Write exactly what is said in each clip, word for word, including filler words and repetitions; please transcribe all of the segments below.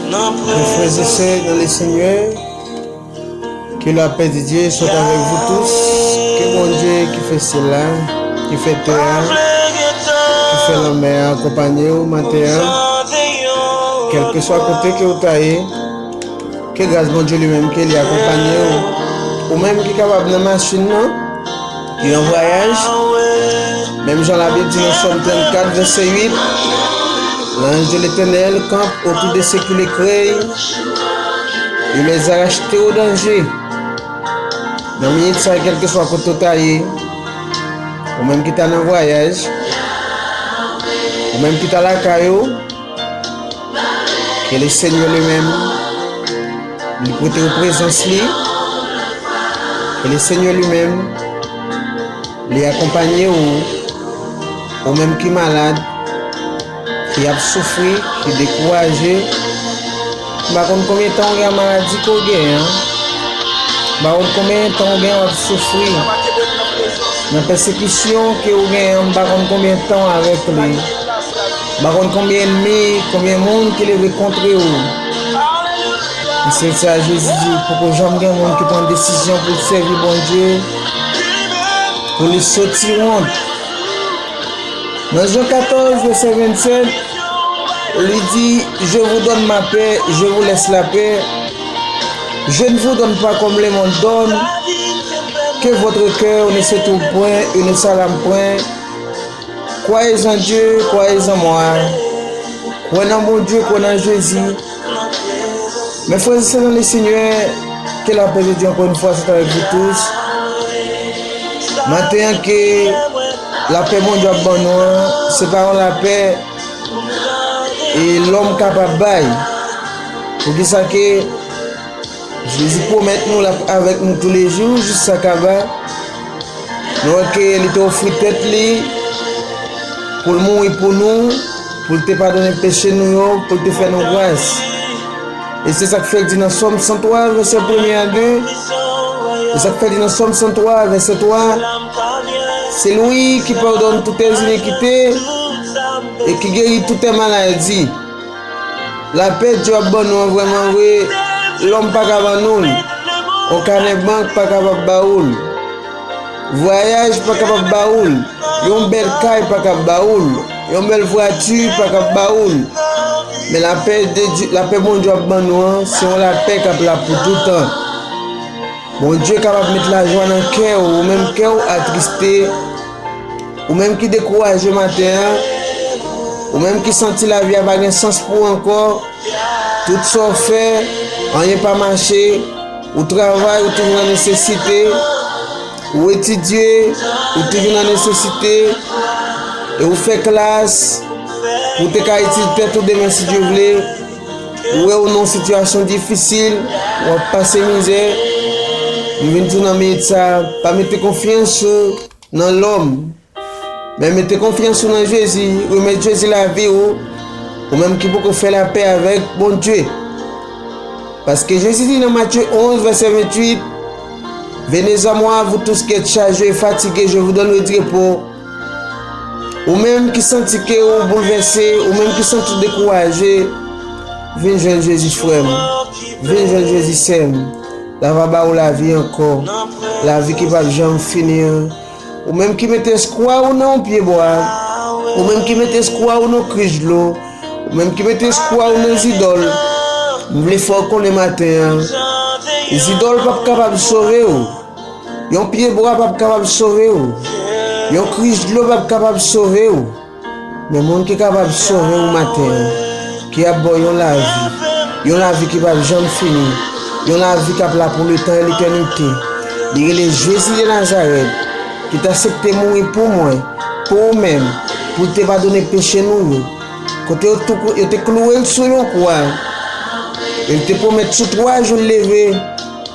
Mes frères et sœurs dans le Seigneur, que la paix de Dieu soit avec vous tous. Que Bondye ki fè syèl la, ki fè tè a, ki fè lanmè a akonpanye w maten an. Kèlkeswa kote ke w ta ye, ke gras Bondye li menm ke li akonpanye w. Ou menm ki kapab nan machin nan, ki nan vwayaj, menm jan Labib di nan Sòm trannkat, vèsè uit, L'ange de l'Éternel campe autour de ceux qui le craignent, il les arrache au danger. Nan minit sa, kèlkeswa kote w ta ye, ou menm ki ta nan vwayaj, ou menm ki ta lakay ou, ke le Senyè li menm, li pote w prezans li, ke le Senyè li menm, li akonpanye w, ou menm ki malad, ki ap soufri, ki dekouraje. M pa konn konbyen tan w gen maladi ke w genyen an. M pa konn konbyen tan w gen w ap soufri. Nan pèsekisyon ke w genyen an, m pa konn konbyen tan w avèk li. M pa konn konbyen ènmi, konbyen moun ki leve kontre w. Men se sa Jezi di, poko janm gen moun ki pran desizyon pou l sèvi Bondye, pou li soti wont. Nan Jan katòz, vèsè vennsèt, li di, Je vous donne ma paix, je vous laisse la paix. Je ne vous donne pas comme le monde donne. Que votre cœur ne se trouble point et ne s'alarme point. Croyez en Dieu, croyez en moi. Kwè nan Bondye, kwè nan Jezi. Mes frères et sœurs dans le Seigneur, que la paix de Dieu encore une fois soit avec vous tous. Maten an ke lapè Bondye ap ban nou an, se pa yon lapè e lòm kapab bay. Poukisa ke Jezi pwomèt nou l ap avèk nou toulejou jis sa kaba. Nou wè ke li te ofri tèt li pou l mouri pou nou, pou l te padone peche nou yo, pou l te fè nou gras. E se sa k fè l di nan Sòm san twa, vèsè premye a de, e sa k fè l di nan Sòm san twa, vèsè twa, C'est lui qui pardonne toutes tes iniquités et qui guérit toutes tes maladies. Lapè Dye ap ban nou an vrèman vre, lòm pa ka ban nou l. Yon kanè bank pa kapab ba ou l. Vwayaj pa kapab ba ou l. Yon bèl kay pa kab ba ou l. Yon bèl vwati pa kab ba ou l. Men lapè de Dye, lapè Bondye ap ban nou an, se yon lapè k ap la pou toutan. Bondye kapab met lajwa nan kè w, ou menm kè w atriste, ou menm ki dekouraje maten an, ou menm ki santi lavi a pa gen sans pou ou ankò, tout sa w fè, anyen pa mache, ou travay, ou toujou nan nesesite, ou etidye, ou toujou nan nesesite, e ou fè klas, pou w te ka itilize tèt ou demen si Dye vle, ou wè ou nan yon sitiyasyon difisil, w ap pase mizè, m vin di w nan minit sa, pa mete konfyans ou nan lòm. Men mete konfyans ou nan Jezi, remèt Jezi lavi w, ou menm ki poko fè lapè avèk Bondye. Paske Jezi di nan Matye onz, vèsè venntuit, Venez à moi, vous tous qui êtes chargés et fatigués, je vous donnerai du repos. Ou menm ki santi ke ou boulvèse, ou menm ki santi w dekouraje, vin jwenn Jezi, frè m. Vin jwenn Jezi, sè m. L ava ba ou lavi ankò. Lavi ki p ap janm fini an. Ou menm ki mete espwa ou nan yon pye bwa, ou menm ki mete espwa ou nan krich dlo, ou menm ki mete espwa ou nan zidòl, m vle fè w konnen maten an, zidòl p ap kapab sove w. Yon pye bwa p ap kapab sove w. Yon krich dlo p ap kapab sove w. Men moun ki kapab sove w maten an, ki ap ba w yon lavi, yon lavi ki p ap janm fini, yon lavi k ap la pou letan e letènite, li rele Jezi de Nazarèt, ki t aksepte mouri pou mwen, pou ou menm, pou l te padone peche nou yo. Kote yo tou, yo te klouwe l sou yon kwa, e l te pwomèt sou twa jou l leve,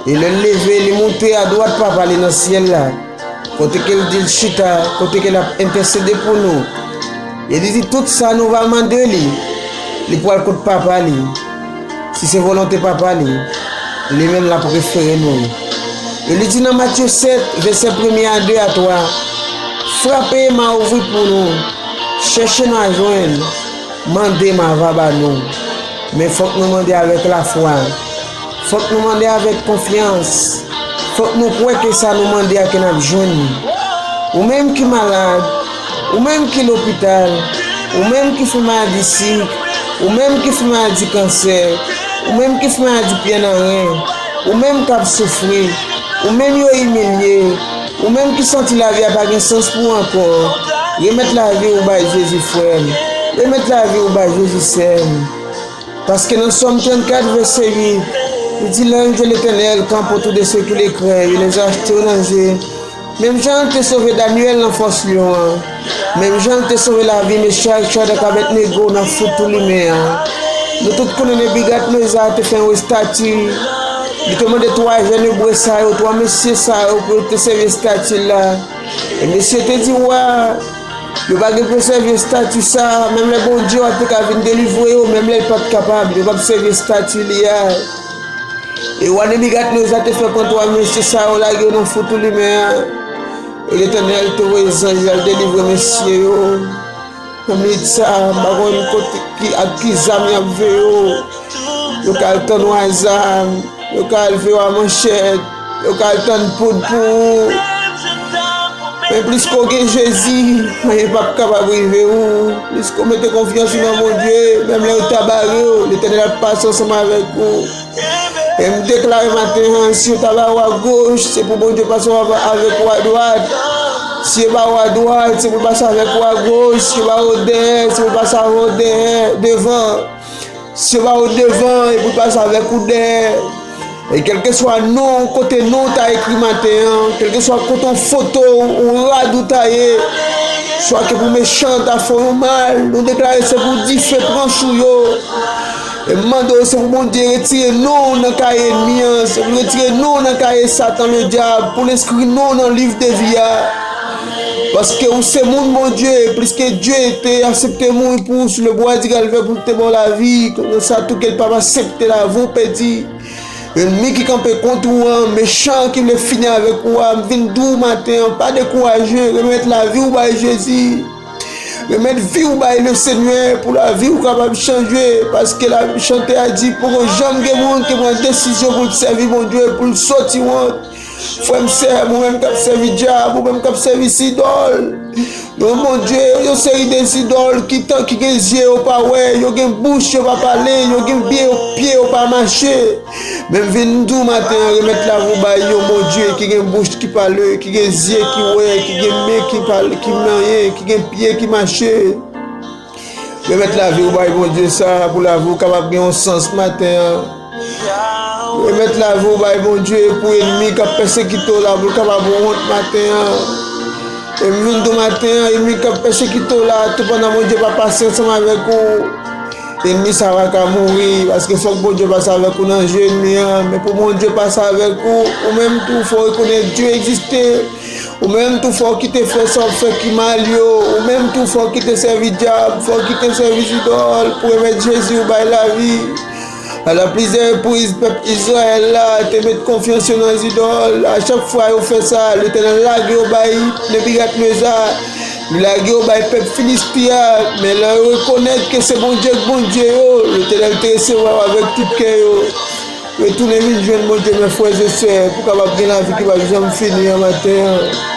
e lè l leve, li moute adwat Papa li nan syèl la. Kote ke l di l chita, kote ke l ap entèsede pou nou. E li di tout sa nou va mande li, li pral kot Papa li. Si se volonte Papa li, li menm l ap refere nou. E li di nan Matye sèt, vèsè premye a de a twa, Frape, m a ouvri pou nou. Chèche, n a jwenn. Mande, m ava ba nou. Men fòk nou mande avèk lafwa. Fòk nou mande avèk konfyans. Fòk nou kwè ke sa nou mande a ke n ap jwenn li. Ou menm ki malad, ou menm ki lopital, ou menm ki fè maladi sik, ou menm ki fè maladi kansè, ou menm ki fè maladi pyè nan ren, ou menm k ap soufri, ou menm yo imilye, ou menm ki santi lavi a pa gen sans pou ou ankò, remèt lavi w bay Jezi, frè m. Remèt lavi w bay Jezi, sè m. Paske nan Sòm trannkat, vèsè uit, li di, L'ange de l'Éternel campe autour de ceux qui le craignent et les assure en danger. Menm jan l te sove Danyèl nan fòs lyon an, menm jan l te sove lavi Mechak, Chadrak ak Abèdnego nan fou tou limen an. Nou tout konnen Nebikadneza te fè yon estati. Li te mande twa jèn ebre sa yo, twa mesye sa yo pou yo te sèvi estati la. E mesye te di wa, yo pa gen pou yo sèvi estati sa, menm lè Bondye w te ka vin delivre yo, menm lè l pa t kapab, yo p ap sèvi estati li a. E wa Nebikadneza te fè pran twa mesye sa yo, lage yo nan fou tou limen an. E Letènèl te voye zanj li al delivre mesye yo. Nan minit sa a, m pa konn kote ki, ak ki zam y ap veye w. Yo ka al tann w a zam, yo ka al veye w a manchèt, yo ka al tann poud pou ou. Men pliske w gen Jezi, anyen p ap kapab rive w. Pliske w mete konfyans ou nan Bondye, menm lè yo ta bare w, Letènèl ap pase ansanm avèk ou. E m deklare maten an, si yo ta ba w agoch, se pou Bondye pase w avèk ou adwat. Si yo ba w adwat, se pou l pase avèk ou agoch. Si yo ba w dèyè, se pou l pase avèk ou dèyè, devan. Si yo ba w devan, e pou l pase avèk ou dèyè. E kèlkeswa non, kote non w ta ekri maten an, kèlkeswa kote yon foto ou rad ou ta ye, swa ke pou mechan ta fè w yon mal, nou deklare se pou dife pran sou yo. E m mande w, se pou Bondye retire non w nan kaye ènmi an, se pou retire non w nan kaye Satan Ledyab, pou l enskri non w nan liv de vi a. Paske ou se moun Bondye, pliske Dye te aksepte mouri pou ou sou le bwa di Kalvè pou l te ba w lavi, konsa tou ke l p ap aksepte lavi w pèdi. Ènmi ki kanpe kont ou an, mechan ki vle fini avèk ou a, m vin di w maten an, pa dekouraje, remèt lavi w bay Jezi. Remèt vi w bay le Senyè pou lavi w kapab chanje, paske la chante a di, poko janm gen moun ki pran desizyon pou l sèvi Bondye, pou l soti wont. Frè m, sè m, ou menm k ap sèvi dyab, ou menm k ap sèvi zidòl. Yon Bondye, yon seri de zidòl ki tan, ki gen zye yo pa wè, yo gen bouch yo pa pale, yo gen pye yo, pye yo pa mache. Men m vin di w maten an, remèt lavi w bay yon Bondye ki gen bouch ki pale, ki gen zye ki wè, ki gen men ki pale, ki manyen, ki gen pye ki mache. Remèt lavi w bay Bondye sa a pou lavi w kapab gen yon sans maten an. Remèt lavi w bay Bondye pou ènmi k ap pèsekite w la pou l kapab wont maten an. E m vin di w maten an, ènmi k ap pèsekite w la, toupandan Bondye pa pase ansanm avèk ou, ènmi sa a pa ka mouri, paske fòk Bondye pase avèk ou nan je ènmi an. Men pou Bondye pase avèk ou, ou menm tou, fò w rekonèt Dye egziste. Ou menm tou, fò w kite fè sa w ap fè ki mal yo. Ou menm tou, fò w kite sèvi dyab, fò w kite sèvi zidòl pou remèt Jezi w bay lavi. Pandan plizyè repriz, pèp Izrayèl la te met konfyans yo nan zidòl. A chak fwa yo fè sa, Letènèl lage yo bay Nebikadneza. Li lage yo bay pèp Filisti a. Men lè yo rekonèt ke se Bondye k Bondye yo, Letènèl te resevwa yo avèk tout kè yo. Retounen vin jwenn Bondye, men frè e sè, pou kapab gen lavi ki p ap janm fini an maten an.